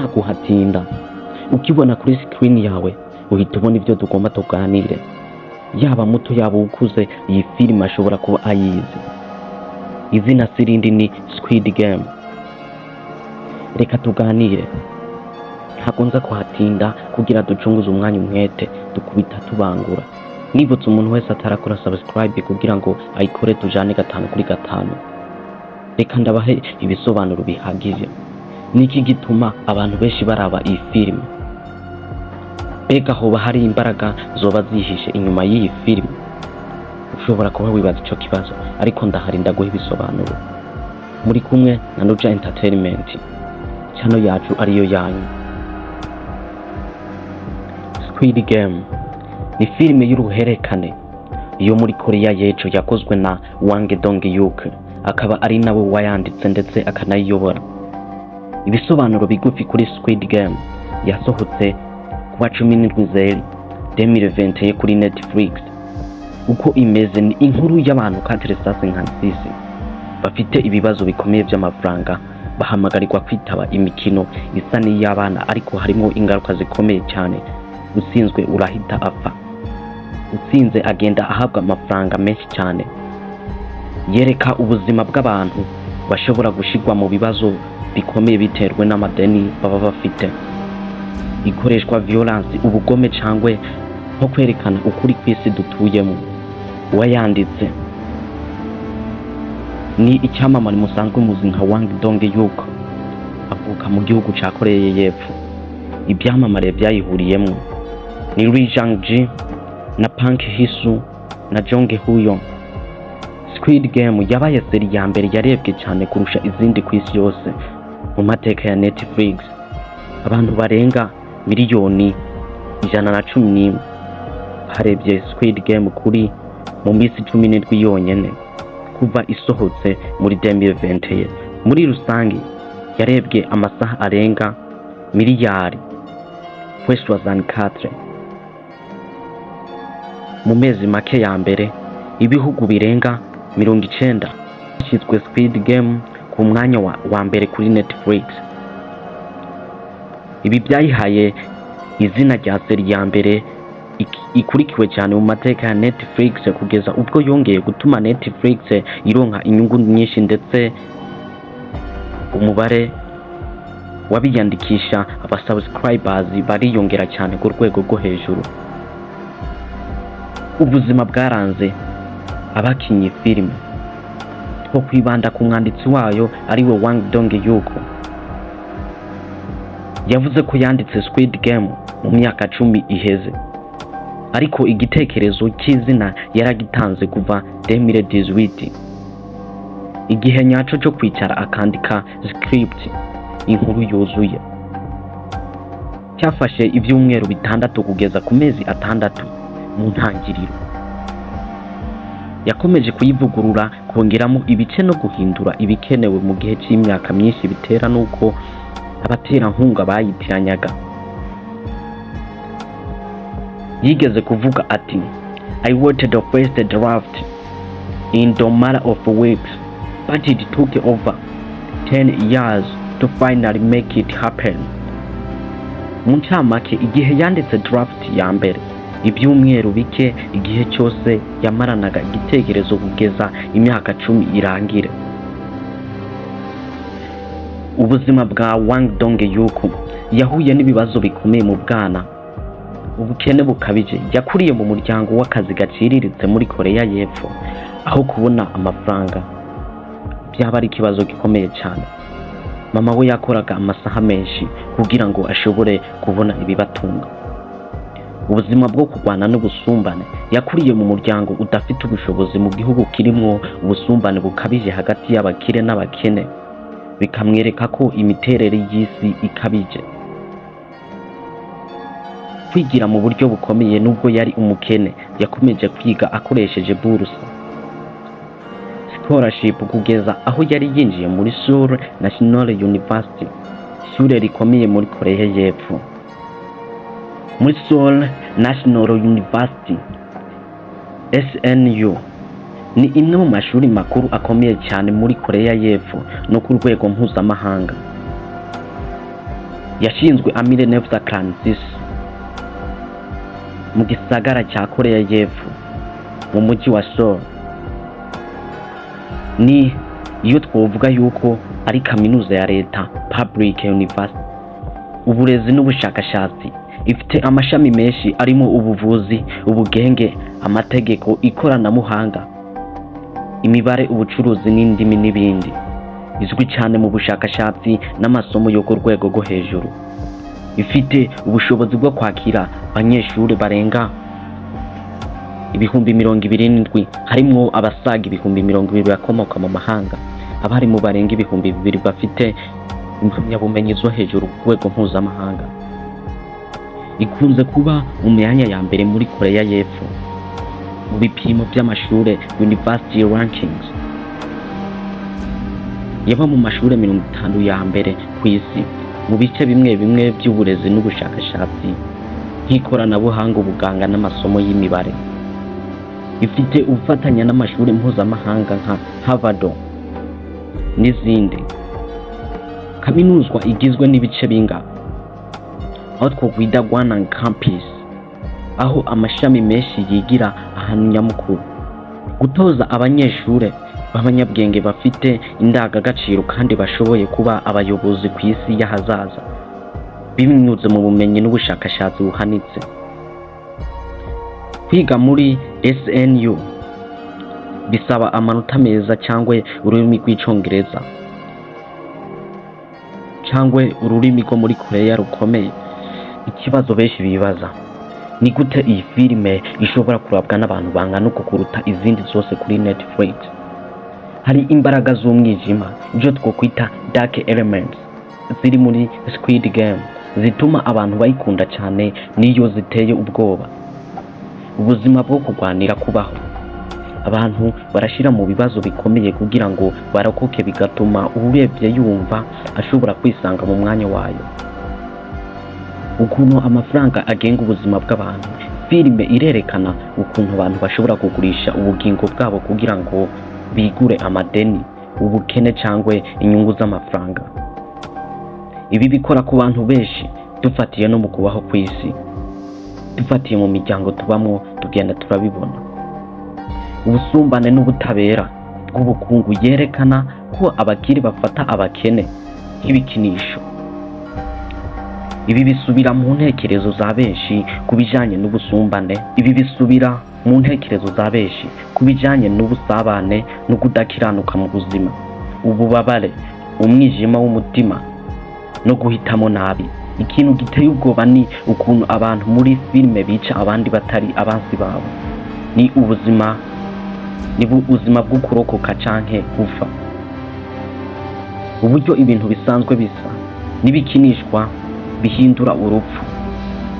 Nta kuhatinda, ukibona kuri screen yawe uhita ubona ibyo tugomba tuganire. Yaba muto, yaba ukuze, iyi filime ashobora kuba ayizi. Izina si irindi, ni Squid Game. Reka tuganire, ntabwo nza kuhatinda kugira ducunguze umwanya umwete, dukubita tubangura. Nibutse umuntu wese atarakora subscribe kugira ngo ayikore, tujane gatanu kuri gatanu. Reka ndabahe ibisobanuro bihagije. Niki gituma abantu benshi baraba iyi filime? Mbega hoba hari imbaraga zoba zihishe inyuma y'iyi filime? Ushobora kuba wibaza ico kibazo, ariko ndahari ndaguha ibisobanuro. Muri kumwe na Nuja Entertainment, channel yacu ariyo yanyu. Squid Game ni filime y'uruhererekane yo muri Korea y'Epfo, yakozwe na Hwang Dong-hyuk, akaba ari nawe wayanditse ndetse akanayiyobora. Ibisobanuro bigufi kuri Squid Game: yasohotse kuwa 17 Nzeri 2021 kuri Netflix. Uko imeze, ni inkuru y'abantu 456 bafite ibibazo bikomeye by'amafaranga, bahamagarirwa kwitaba imikino isa n'iy'abana, ariko harimo ingaruka zikomeye cyane. Utsinzwe urahita apfa, utsinze agenda ahabwa amafaranga menshi cyane. Yereka ubuzima bw'abantu bashobora gushirwa mu bibazo bikomeye biterwe n'amadeni baba bafite. Ikoreshwa violence, ubugome, cyangwa nko kwerekana ukuri kw'isi dutuyemo. Uwayanditse ni icyamamare musanzwe muzi nka Hwang Dong-hyuk, avuka mu gihugu ca Koreya y'Epfo. Ibyamamare byayihuriyemwo ni Lee Jung-jae na Park Hae-soo na Jung Ho-yeon. Squid Game yabaye série ya mbere yarebwe cyane kurusha izindi ku isi yose mu mateka ya Netflix. Abantu barenga miliyoni 111 barebye Squid Game kuri mu minsi 17 yonyene kuva isohotse muri 2021. Muri rusange yarebwe amasaha arenga miliyari 64 mu mezi make ya mbere. Ibihugu birenga 90 bishyizwe Squid Game ku mwanya wa mbere kuri Netflix. Ibi byayihaye izina rya série ya mbere ikurikiwe cyane mu mateka ya Netflix, kugeza ubwo yongeye gutuma Netflix ironka inyungu nyinshi, ndetse umubare w'abiyandikisha, aba subscribers, bariyongera cyane ku rwego rwo hejuru. Ubuzima bwaranze abakinyi filime: two kwibanda ku mwanditsi wayo, ariwe Hwang Dong-hyuk. Yavuze ko yanditse Squid Game mu myaka 10 iheze, ariko igitekerezo cy'izina yaragitanze kuva 2018. Igihe nyaco cyo kwicara akandika script, inkuru yuzuye, cyafashe ibyumweru 6 kugeza ku mezi 6 mu ntangiriro. Yakomeje kuyivugurura, kongeramo ibice no guhindura ibikenewe mu gihe cy'imyaka myinshi, bitera n'uko abaterankunga bayitiranyaga. Yigeze kuvuga ati: "I wrote the first draft in the matter of weeks, but it took over 10 years to finally make it happen." Mu ncamake, igihe yanditse draft ya mbere ibyumweru bike, igihe cyose yamaranaga igitekerezo kugeza imyaka 10 irangire. Ubuzima bwa Hwang Dong-hyuk: yahuye n'ibibazo bikomeye mu bwana, ubukene bukabije. Yakuriye mu muryango w'akazi gaciriritse muri Koreya y'Epfo, aho kubona amafaranga byaba ari ikibazo gikomeye cyane. Mama we yakoraga amasaha menshi kugira ngo ashobore kubona ibibatunga. Ubuzima bwo kurwana n'ubusumbane: yakuriye mu muryango udafite ubushobozi, mu gihugu kirimwo ubusumbane bukabije hagati y'abakire n'abakene, bikamwereka ko imiterere y'isi ikabije. Kwigira mu buryo bukomeye: nubwo yari umukene, yakomeje kwiga akoresheje buruse, scholarship, kugeza aho yari yinjiye muri Seoul National University, ishure rikomeye muri Korea y'Epfo. Muri Seoul National University, SNU, ni imwe mu mashuri makuru akomeye cyane muri Korea y'Epfo no ku rwego mpuzamahanga. Yashinzwe en 1946 mu gisagara cya Korea y'Epfo, mu mujyi wa Seoul. Ni iyo twovuga yuko ari kaminuza ya leta, public university. Uburezi n'ubushakashatsi: ifite amashami menshi arimo ubuvuzi, ubugenge, amategeko, ikoranabuhanga, imibare, ubucuruzi n'indimi n'ibindi. Izwi cyane mu bushakashatsi n'amasomo yo ku rwego rwo hejuru. Ifite ubushobozi bwo kwakira abanyeshuri barenga 27,000, harimwo abasaga 20,000 bakomoka mu mahanga. Abarimu barenga 2000 bafite impamyabumenyi zo hejuru ku rwego mpuzamahanga. Ikunze kuba mu myanya ya mbere muri Korea y'Epfo mu bipimo by'amashure, university rankings. Yaba mu mashure 50 ya mbere ku isi mu bice bimwe bimwe by'uburezi n'ubushakashatsi, nk'ikoranabuhanga, ubuganga n'amasomo y'imibare. Ifite ubufatanya n'amashuri mpuzamahanga nka Harvard n'izindi. Kaminuza igizwe n'ibice binga, aho twokwita Gwanang Campus, aho amashami menshi yigira ahantu nyamukuru. Gutoza abanyeshure b'abanyabwenge, bafite indangagaciro kandi bashoboye kuba abayobozi ku isi y'ahazaza, binyuze mu bumenyi n'ubushakashatsi buhanitse. Kwiga muri SNU bisaba amanota meza cyangwa ururimi rw'Icongereza cyangwa ururimi rwo muri Korea rukomeye. Ikibazo benshi bibaza ni gute iyi filime ishobora kurabwa n'abantu bangana uko kuruta izindi zose kuri Netflix? Hari imbaraga z'umwijima, ibyo twokwita dark elements, ziri muri Squid Game zituma abantu bayikunda cyane, niyo ziteye ubwoba. Ubuzima bwo kurwanira kubaho, abantu barashyira mu bibazo bikomeye kugira ngo barokoke, bigatuma urebye yumva ashobora kwisanga mu mwanya wayo. Ukuntu amafaranga agenga ubuzima bw'abantu: filime irerekana ukuntu abantu bashobora kugurisha ubugingo bwabo kugira ngo bigure amadeni, ubukene cyangwa inyungu z'amafaranga. Ibi bikora ku bantu benshi, dufatiye no mu kubaho ku isi, dufatiye mu miryango tubamo, tugenda turabibona. Ubusumbane n'ubutabera bw'ubukungu: yerekana ko abakire bafata abakene nk'ibikinisho. Ibi bisubira mu ntekerezo za benshi ku bijanye n'ubusumbane. Ibi bisubira mu ntekerezo za benshi ku bijanye n'ubusabane no kudakiranuka mu buzima, ububabare, umwijima w'umutima no guhitamo nabi. Ikintu giteye ubwoba ni ukuntu abantu muri filime bica abandi batari abansi babo. Ni ubuzima, ni ubuzima bwo kurokoka canke gupfa. Uburyo ibintu bisanzwe bisa n'ibikinishwa bihindura urupfu.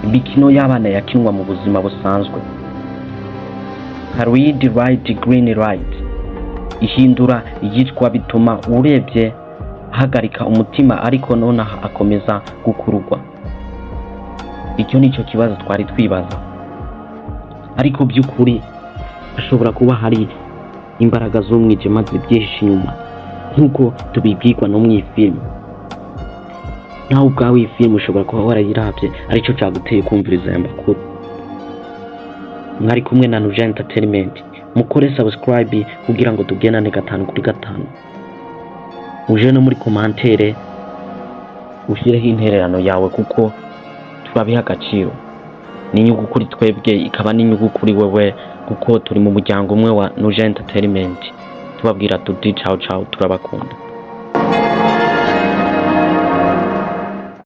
Imikino y'abana yakinwa mu buzima busanzwe nka red light, green light ihindura iyicwa, bituma urebye ahagarika umutima, ariko nonaha akomeza gukururwa. Icyo nicyo kibazo twari twibaza, ariko by'ukuri hashobora kuba hari imbaraga z'umwijima zibyihishe inyuma, nk'uko tubibwirwa no mu iyi filime. Nawe ubwawe iyi filime ushobora kuba warayirabye, aricyo cyaguteye kumviriza aya makuru. Mwari kumwe na Nuja Entertainment. Mukore subscribe kugira ngo tugendane gatanu kuri gatanu. Uje no muri commentaire ushyireho intererano yawe, kuko turabiha agaciro. Ni inyungu kuri twebwe, ikaba n'inyungu kuri wewe, kuko turi mu muryango umwe wa Nuja Entertainment. Tubabwira tuti: "Ciao ciao, turabakunda."